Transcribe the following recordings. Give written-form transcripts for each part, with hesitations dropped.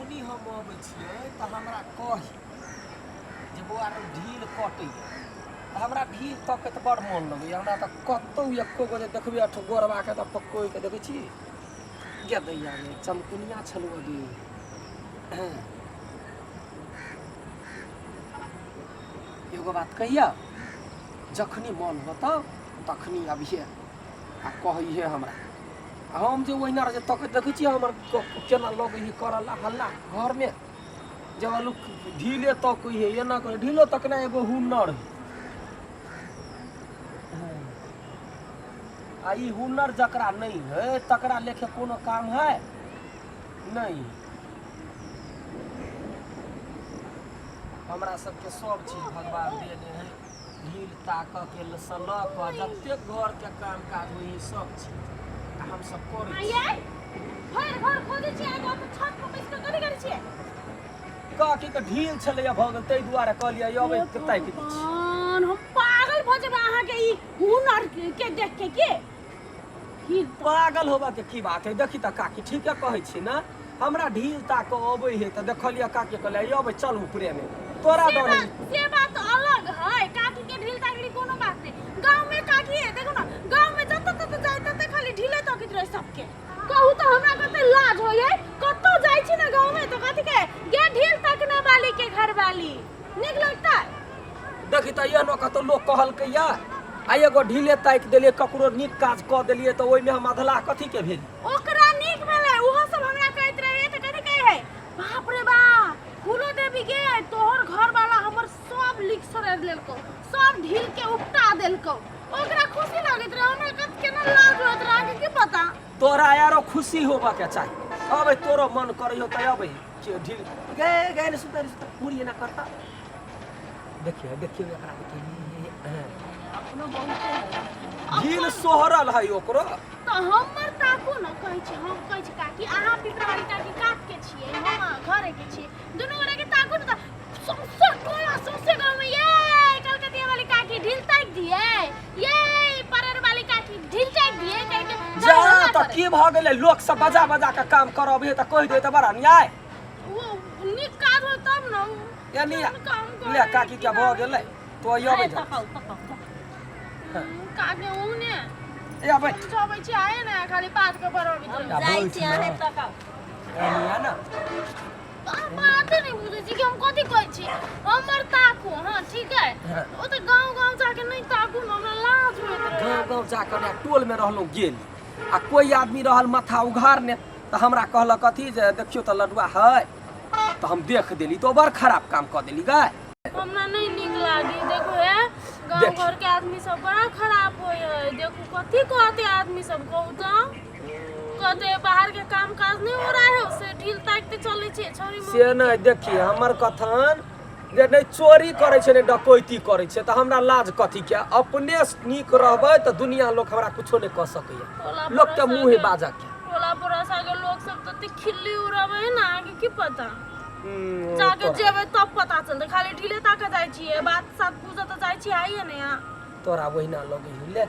जखनी हम अबै छियै तऽ हमरा कही जे बौआ रौ ढील कटैए तऽ हमरा ढील तकैत बड़ मोन लगैए। हमरा तऽ कतहु एको गो जे देखबै अठ गोरबाके तऽ पकोड़िके देखै छी गे दैया गे चमकुनिया छलहुँ गे। एगो बात कहिया जखनी मन होतौ तखनी अबिहे आ कहिहे हमरा। आ हम जे ओहिना रहै तकैत देखै छियै हमर केना लगै है करल हल्ला घरमे जब लोक ढीले तकै है एना करे ढीलो तकना एगो हुनर है। आ ई हुनर जकरा नहि है तकरा लेखे कोनो काम है नहि। हमरा सबके सब चीज भगवान देने है ढील ताकऽ के सँ लऽ कऽ जतेक घरके काम काज होइ है सब चीज आ हमसब करै छी। आइए भरि घर खोजै छियै आइ तऽ छत पर बैस कऽ कथी करै छियै? काकी के ढील छलैया भऽ गेल ताहि दुआरे कहलियै अबै के ताकि दै छी। भगवान, हम पागल भऽ जेबै अहाँके ई हुनर के देख के। के ढील पागल होबऽ के की बात है? देखी तऽ काकी ठीके कहै छी ने, हमरा ढील ताकऽ अबै है तऽ देखलियै काकी कहलियै अबै चल ऊपरे मे तोरा से डर है। बात से बात अलग है, काकी के ढील ताकली कोनो बात नहीं। गांव में काकी है देखो ना, गांव में जत तत जाय तत खाली ढीले ताकैत रहे सबके। कहू तो हमरा कते लाज होय है, कतौ जाय छी ना गांव में तो कथी के गे ढील ताकने वाली के घर वाली नीक लगता है। देखी तऽ एहनो कतौ लोक कहलकै या आ एगो ढीले ताकि देलियै ककरो नीक काज कऽ देलियै तऽ ओहिमे हम अधलाह कथी के भेली? ओकरा नीक भेलै ओहो सब हमरा कहैत रहे तऽ कथी कहै है, बाप रे बा फूलो देवी गे तोहर घर वाला हमर सब लिख सड़े लेलको, सब ढील के उपटा देलको। ओकरा खुशी लगैत रहे, हमरा कत केना लाज होइत रहे अहाँके की पता। तोरा यारो खुशी होबऽ के चाही। अबै तोरो मन करै हो तऽ अबै के ढील गे गे ने सुतै सुतै मुड़ी एना करता। देखियो देखियो एकरा देखियो। अपनो बहुते है ढील सोहरल है ओकरो। तऽ हमर ताकू ने कहै छी, हम कहै छी काकी अहाँ पिपरावाली काकी कात के छियै, हम घरे के छियै, दुनू गोटे के ताकू ने तऽ सौंसे टोला सौंसे गाँव में ये कलकतिया वाली काकी ढील ताकि दिए, ये परेर वाली काकी ढील ताकि दिए कह के जा गाँव हल्ला तऽ करे। की भऽ गेलै? लोक सब बजा बजा के काम करबै तऽ कहि दे तऽ बड़ा न्याय। वो नीक काज होय तब ने यानी केहन काम ले करे काकी के भऽ गेलै तो अबै जा। तकाउ तकाउ काकी ओने ए अबै समझाबै छी आए ने खाली बात के बड़बैत रहै। जाइ छी अहाँ तकाउ। एनी आ ना। अहाँ बाते नहि बुझै छी कि हम कथी कहै छी। हमर ताकू हाँ ठीक है, हाँ। ओ तऽ गाँव गाँव जाके नहि ताकू ने हमरा लाज होइत रहै। गाँव गाँव जाकऽ ने टोल में रहलहुँ गेल आ कोई आदमी रहल माथा उघारने तऽ हमरा कहलक कथी जे देखियौ तऽ लडुआ है तऽ हम देख देली तो बड़ खराब काम कऽ देली गए। हमरा नहीं नीक लागी। देखो हे गाँव देख। घर के आदमी सब बड़ा खराब होय है। देखो कथी कहते आदमी सब, कहू तो कहते बाहर के काम काज नहीं हो रहा है से ढील ताकते चले छे छौरी से मौगी नहि देखी हमर कथन जे नहि चोरी करै छै नहि डकैती करै छै तऽ हमरा लाज कथी के? अपने नीक रहबै तऽ दुनिया लोक हमरा कुछो नहि कऽ सकैया। टोला लोक के पड़ोसा मुँहे बाजऽ के टोला पड़ोसा के लोग सब तो खिल्ली उड़ावे है ना, आगे की पता जाके जेबै तब पता चलतै। खाली ढीले ताके जाइ छियै, बात सात पूजा तऽ जाइ छियै आइए ने यहाँ। तोरा ओहिना लगै है ले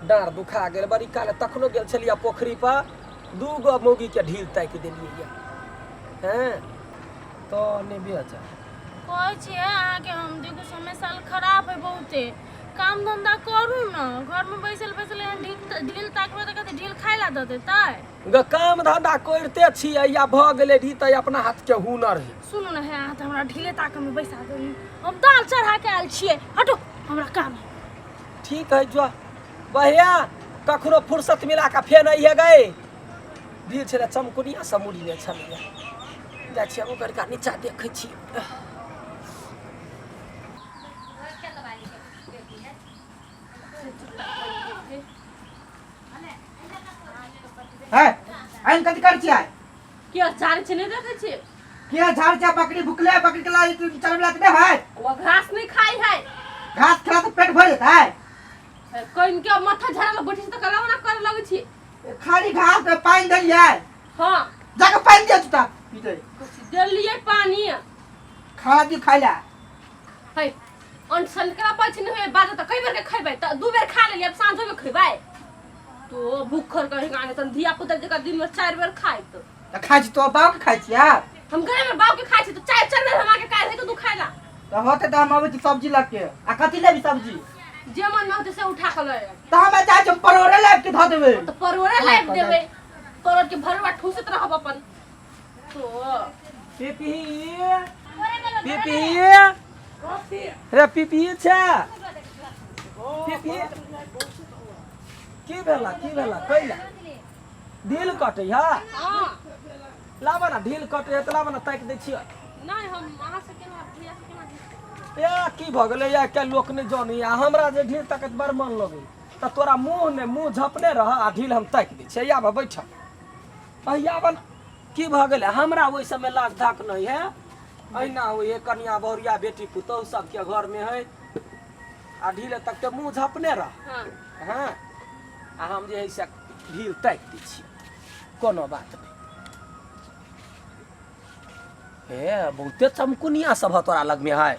डाँड़ दुखा गेल बड़ी काल। तखनो गेल छलियै पोखरी पर दू गो मौगी के ढील ताकि देलियै या हैं तऽ नहि बेच। कहै छियै अहाँके हम, देखू समय साल खराब है बहुते, काम धंधा करू ने। घर में बैसल बैसल एहन ढील ढील ताकबै तऽ कथी ढील खाय ला दऽ देतै? ग काम धंधा करिते छियै या भऽ गेलै ढी तऽ अपना हाथ के हुनर है। सुनू ने हे, अहाँ तऽ हमरा ढीले ताकऽ में बैसा देली। हम दाल चढ़ा के आयल छियै, हटू हमरा काम है। ठीक है जो भैया कखनो फुर्सत मिला के फेर अइहे गए। ढील छलै चमकुनिया सब मुड़ीने छलैया। जाइ छियै ओकर का नीचा देखै छी। है आइन कथी कर छियै? किया झाड़ छै नहि देखै छियै? किया झाड़ छै? बकरी भुखले बकरी के ला चरबला तऽ नहि है। ओ घास नहीं खाई है। घास खेला तऽ पेट भर जेतै। कहीं के माथा झाड़ा बैठे छै तऽ कला मना करे लगै छी। खाली घास में पानि देलियै? हाँ। जाके पानि दिअ जूता पीतै। देलियै पानी। खाना दियौ खाइ ला। है अंट सन करा पाइ नहि होय बाजऽ तऽ कई बेर के खैबै? तऽ दू बेर खा लेलियै, अब साँझो में खैबै तो भूखल कहीं गाने तन धिया पुता जका दिन में 4 बेर खाइत। तऽ खाइ छी तो बाप के खाइ छियै। हम घरे में बाप के खाइ छी तो चाय चार बेर हम आके काहे के तू खाइला। तऽ होते तऽ हम अबै छी सब्जी लऽ के। आ कथी लेबी सब्जी? जे मन में होते से उठा के ले आयब। तऽ हम चाहै छी हम परोड़े लाबि के धऽ देबै। तो परोड़े हाँ, लाबि कऽ देबै, परोड़ के भरुआ ठूसैत रहब अपन। तो पीपी पीपी रे पीपी छै पीपी की भेला की भेला कैला ढील कटै है? हाँ। लाबऽ ने ढील कटै है तऽ लाबऽ ने ताकि दै छियै। नहीं, हम अहाँ से केना भैया से केना ढील? ए की भऽ गेलै या के लोक नहि जानै आ हमरा जे ढील तकैत बड़ मन लगै तऽ तोरा मुँह ने मुँह झपने रह आ ढील हम ताकि दै छियै। आबऽ बैठ आबऽ ने। की भऽ गेलै हमरा ओहि सबमे लाज धाक नहि है। अहिना होइ है कनिया बहुरिया बेटी पुतोहु सबके घरमे है आ ढील तक तऽ मुँह झपने रह। हाँ। हाँ आ हम जे है से ढील ताकि दै छियै, कोनो बात नहि। हे बहुते चमकुनिया सब है तोरा लगमे है।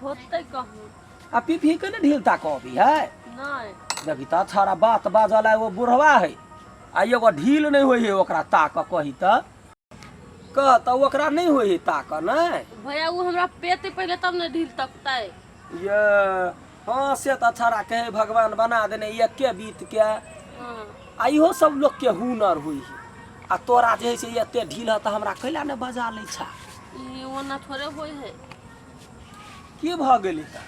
होतै कहूँ। आ पीपी के ने ढील ताक अबै है? नहीं। देखी तऽ छाड़ा बात बाजल है, ओ बुढ़वा है आ एगो ढील नहि होइ है ओकरा ताक कही तऽ कह तऽ ओकरा नहि होइ है ताक नहि। भैया वो हमरा पेते पहिले तब ने ढील तकतै। ये हाँ से तऽ छाड़ा कहे भगवान बना देने एके बीत के। हाँ। आ इहो सब लोक के हुनर होइ है आ तोरा जे है से एते ढील है तऽ हमरा कैला ने बजा लै छा? ई ओना थोड़े होइ है। की भऽ गेलै तऽ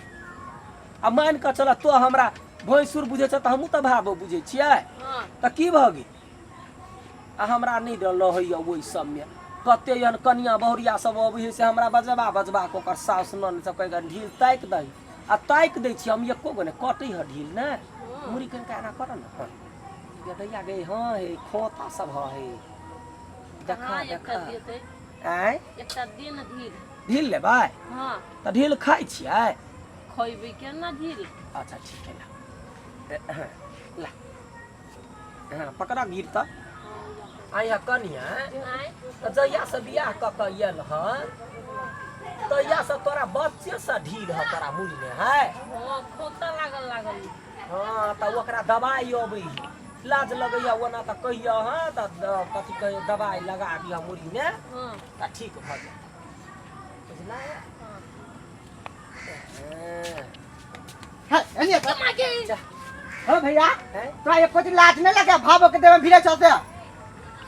आ मानि कऽ चल तो हमरा भैंसुर बुझै छ तऽ हमहूँ तऽ भावो बुझै छियै। हाँ। तऽ की भऽ गेल आ हमरा नहि रहैए ओहि सबमे। कते एहन कनिया बहुरिया सब अबै है से हमरा बजबा बजबा कऽ ओकर साउस ननद सब कहि कऽ ढील ताकि दही आ ताकि दै छियै हम एको गो नहि कटै है ढील ने। मुड़ी कनिका एना कर ने। हाँ दैया गे। हाँ हे खोता सब है देखा। हाँ एकटा देखा देतै। आँय एकटा दे ने ढील। ढील लेबै? हाँ। तऽ ढील खाइ छियै? खैबै केना ढील। अच्छा ठीक है ला। हाँ, ला हाँ पकड़ा गिर तऽ आइ कनिया। आँय तऽ जहियासँ बियाह कऽ कऽ आयल हन तहियासँ तोरा बच्चेसँ ढील है तोरा मुड़ीमे है। हाँ खोता लागल लागल। हाँ तऽ ओकरा दबाइ अबै है लाज लगैया ओना तऽ कहिया हाँ तऽ कथी कहै दबाइ लगा दिअ मुड़ीमे। हाँ। तऽ ठीक भऽ जायत बुझलै। हाँ। हाँ। है एने मागे जा। हो भैया। हैं? तोरा एको दिन लाज नहीं लगे भावो के देह में भिड़े चलते?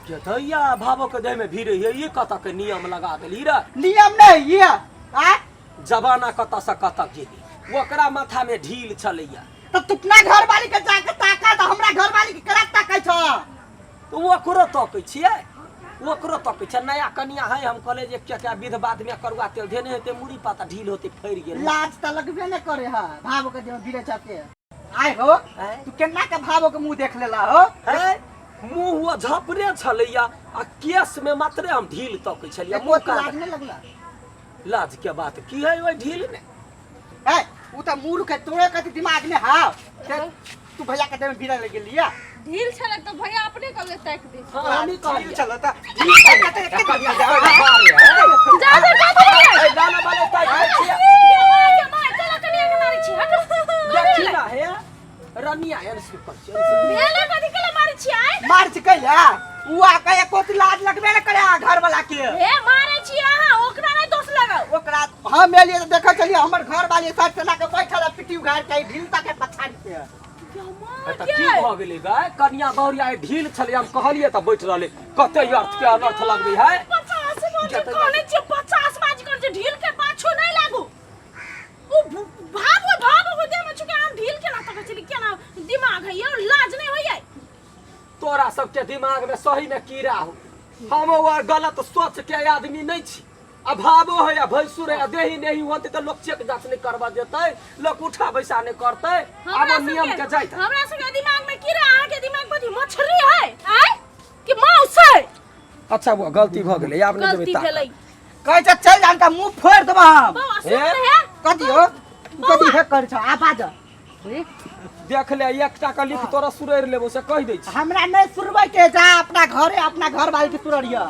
के दैया भावो के देह में भीड़ है ये कतऽ के नियम लगा देली रे? नियम नहीं ये आ जमाना कतऽ से कतऽ गेली ओकरा माथा में ढील छलैया। तो तू अपना घर वाली के जाके ताका तो हमरा घर वाली के करा ताकै छ? तऽ ओकरो तकै छियै ओकरो तकै छै। नया कनिया है हम कहले जे क्या क्या विध बाद में करुआ तेल धेने हेतै मुड़ी पाता ढील होते फैर गेल। लाज त लगबे नहीं करे है भावो के देह में भिड़े चलते। आय हो। आँय? तू केना के भावो के मुंह देख लेला हो? है मुंह हुआ झपने छलैया आ केस में मात्रे हम ढील तकै छलियै। एको मुँह लाज नहीं लगला? लाज के बात की है ओहि ढील में? ए उ त मूर्ख है तोरे कथी दिमाग में हाव ते तू भैया के देह में भिड़े लग गेलिया। ढील छलक तऽ भैया अपने कहले ताकि दे। हाँ हमही कहलियै। चल त ढील जा जा जा जा। गाना वाले ताकि दै छियै। गे माय गे माय चला कनिया के मारै छी हटो। देखी ना हे रनिया एहन सुपर छै। भेले कथी के मारै छी आय? मार छी कैला उ आ के एको दिन लाज लगबे न करे आ घर वाला के। हे मारै छी अहाँ ओकरा नहीं दोष लगाउ। ओकरा हम एलियै तऽ देखै छलियै हमर घर वाली सर चला के बैठल है पिटी उघार के ढील तक पछाड़ी पे। तऽ की भऽ गेलै गै कनिया बहुरिया ढील छलै हम कहलियै तऽ बैठ रहलै कते अर्थ के अनर्थ लगबै है। 50 बाजी कहने छियै 50 बाजी कर जे ढील के पाछू नहीं लागू। ओ भागो भागो हो दे में चुके हम ढील केना तकै छली केना दिमाग है ये लाज नहीं होइए। तोरा सबके दिमाग में सही में कीड़ा हो। हम ओ गलत सोच के आदमी नहीं छी। अभावो है आ भैंसुर है आ देही नहीं होते तऽ लोक चेक जांच नहीं करबा देतै लोक उठा बैसा नहीं करतै। आब हमरा नियम के जाइत है। हमरा सबके दिमाग में कीड़ा अहाँ के दिमाग पर मछली है आय कि माउस है? अच्छा बुआ गलती भऽ गेलै आब नहि जेबै गलती ताकऽ। भेलै। कहै छै चल जान त मुंह फोड़ देब हम। बौआ सुन हे? रहे कथी हो कथी हे कर छ आ बाज। देख ले एकटा के लिख तोरा सुरैर लेबो से कहि दै छी। हमरा नहीं सुरबै के जा अपना घरे अपना घर वाली के सुररिया।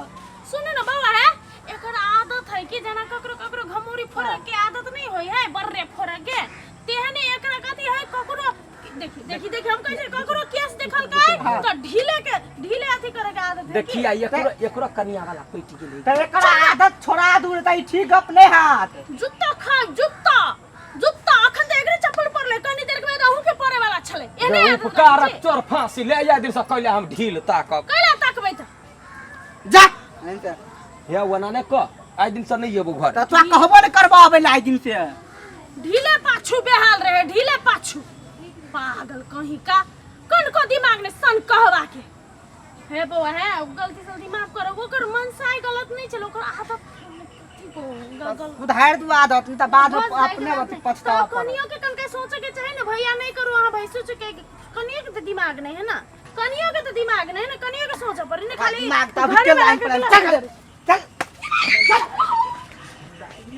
सुनू ना बौआ है एकर आदत है कि जना ककरो ककरो घमौरी फोड़े के आदत नहीं होय है बर्रे फोड़े के तेहने एकरा कथी है ककरो देखी देखी देखी हम कहै छै ककरो केस देखल कै तऽ ढीले के ढीले अथी करे के आदत देखिया एकरो एकरो कनिया वाला पैट गेलै। त एकर आदत छोड़ा दू त ई ठीक गप नहीं हाथ। जुत्ता खा जुत्ता जुत्ता। अखन तऽ एकरे चप्पल पड़लै, कनी देर के बाद अहूँ के पड़े वाला छलै। एने आदत उपकारक रहै छै। चोर फांसी ले जा दिन से कैले हम ढील ताकब। कैला तकबै तऽ? जा नहीं त हे ओना नहि कह, आइ दिन से नहीं एबो घर। त तोरा कहबो नहीं करबो आबै ला आइ दिन से। ढीले पाछू बेहाल रहे, ढीले पाछू पागल कहीं का कन को दिमाग ने सन कहवा के। हे बौआ, हे गलती सलती माफ करो, ओकर मनसाय गलत नहीं छल, ओकर आदत कथी कहू, गलत। सुधार दू आदत, नहीं त बाद में बस जाइके अपने बात अथी नहीं। पछतावा तो पड़त। कनियो के कनके सोचे के चाही ना, भैया नहीं करू अहाँ भाई सोचे के, कनियो के तो दिमाग नहीं है ना, कनियो के तो दिमाग नहीं है ना, कनियो के सोचे पड़ी ना खाली दिमाग त अभी घरे के वाला लाइन के पर दिमाग। चल चल चल।